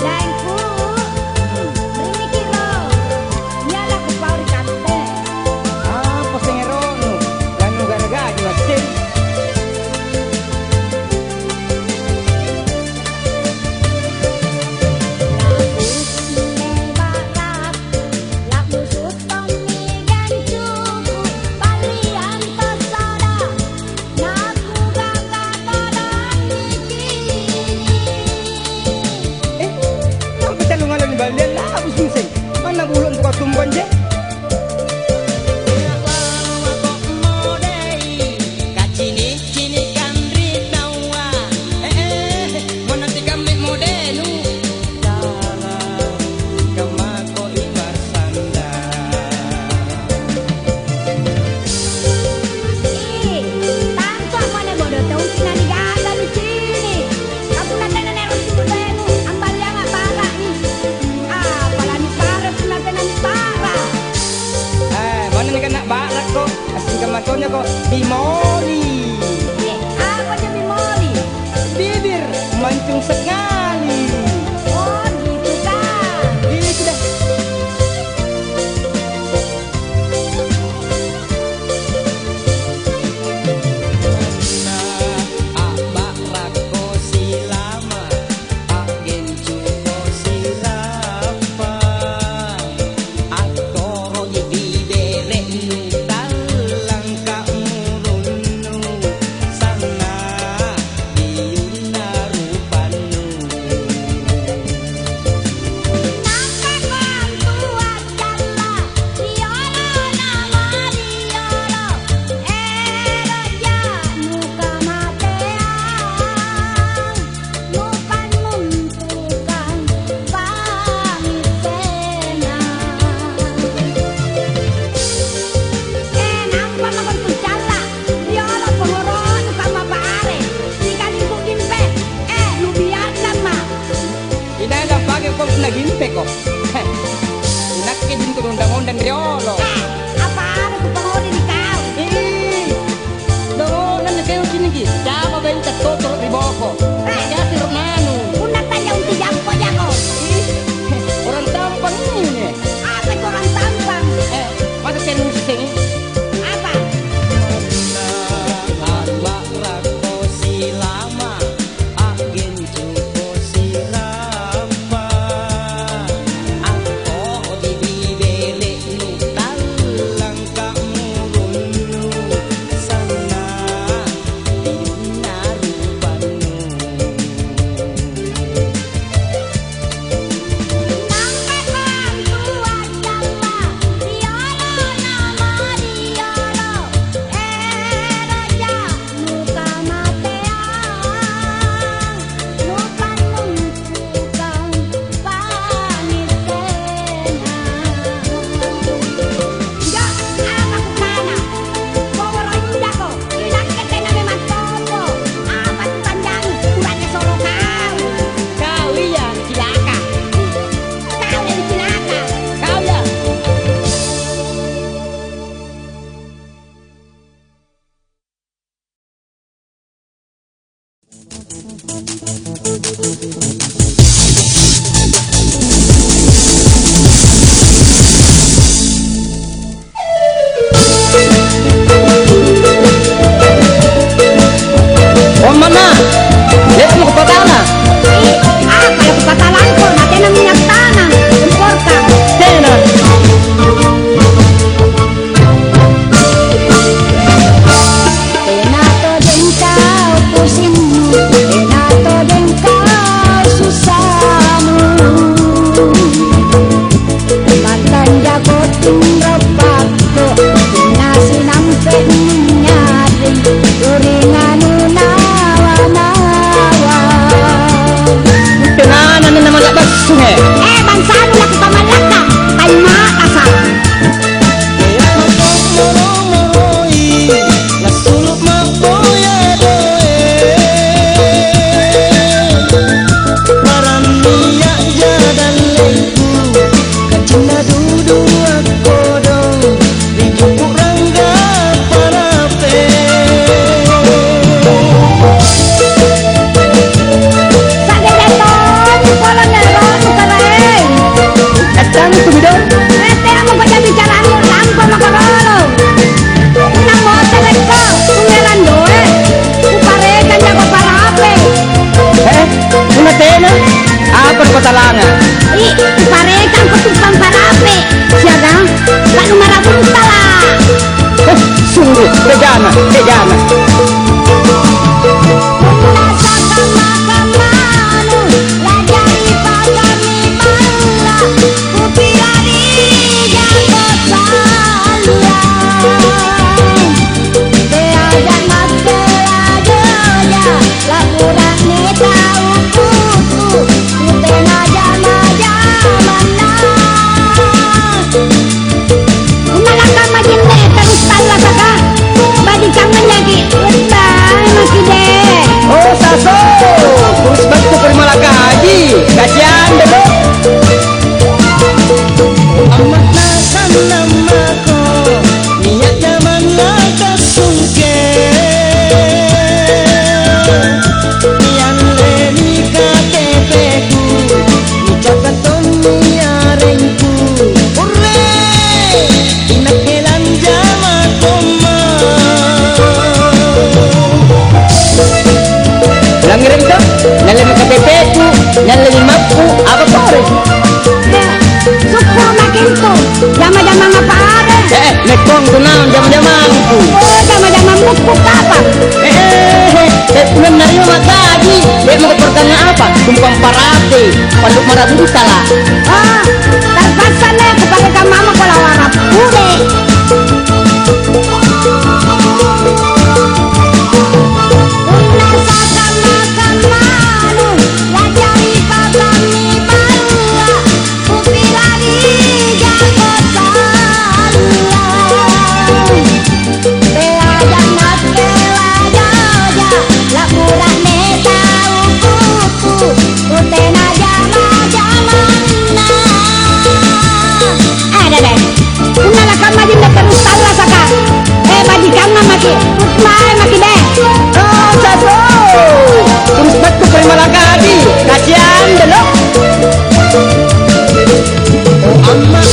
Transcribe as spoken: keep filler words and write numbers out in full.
Daengku, rinnikiro, niala kupau ri katte. Apa sengero'nu? Lanu garagaji massing. Labusu'mi ba'rakku, labusu' tommi gancuku, balliang tassada. Eh, nampa tellu ngallo niballiang labu suseng. Manna bulo antu kau tumbang je? Kacini-cinikan ri taua. Eh, eh, manna tikambe modenu. Tara, kammako i marsanda. Ih, tantu ammo'ne bodo tongi nanigaga nicini'. Ka punna tena naero' sulu'nu, amballianga' ba'ra'mi. Apa lanipara' punna tena nipara'? Eh, manna nikanna ba'ra'ko, assingkamma tonjako, bimoli. Eh, apa anjo bimoli? Bibir mancung sekali. Oh, gitu kah? Gitu deh. Manna a'ba'rakko silama, a'gencuko sirappa. Akkoro'ji bibere'nu, tallangka' murunnu, sanna' biunna rupannu. Nakkako antu accalla, riolo na mariolo, ero'ja nukamateang. Nupannuntukang pangissena. Eh, nampa mako tu calla, riolo pongoro'nu kamma pare, sikalingku gimpe, eh, nubiakamma. Inai lampage kong punna gimpeko. Heh. Inakke jintu nondang-ondang riolo. Eh, apa ada kupangori ri kau? Ih. Dongona nakeu ciniki, capa benta totoro ri boko. Eh. Jati ro nanu. Punna tanya untu jampo jako. Ih, orang tampang ini. Apa itu orang tampang? Eh, masa saya nuliseng? Apa? Manna a'ba'rakko silama, a'gencuko sirappa. Salanga. I, kuparekang ko tumpang parape, siagang ba'nu marabu tala. Eh, sungguh, bejana, bejana. Punna sakamma-kammanu, lajari pakammi balla, kupilari jako sallang. Teaja nakke lajoja, lakura'ne tau kutu, kutena jama-jamanna. Punna nakamma jinne, terus tallasaka, bajikanganjaki, uddai maki de. Oh, Saso, terus battu ke rumah lakaji, kasihan deh, Dok. Amma'na sannang mako, nia' jamang lakassungke. Niallemi K T P-ku, nicatat tommi arengku. Urre! Inakke lanjama tomma. Langngereki to, niallemi K T P-ku, niallemi mappu, apa pore? Eh, sukkuru' maki' antu, jama-jamang apa are? Eh, eh, mekkong tu naung jama-jamangku. Oh, jama-jamang mukku kapang. Eh, eh, eh, eh, punna narima makaji, de' mako pertanna apa? Tumpang parate, pallu marabu tala. Ah, terpaksa ne, kupake kamma mako lawara pule. Punna sakamma-kammanu, lajari pakammi balla, kupilari jako sallang. Teaja nakke lajoja, lakura'ne tau kutu, kutena jama-jamanna. Ada deh. Punna nakamma jinne terus tallasaka, eh, bajikangang maki', mae maki' deh. Oh, Saso! Terus battu ke rumah lakaji, kasihan deh, Dok. Oh, amma'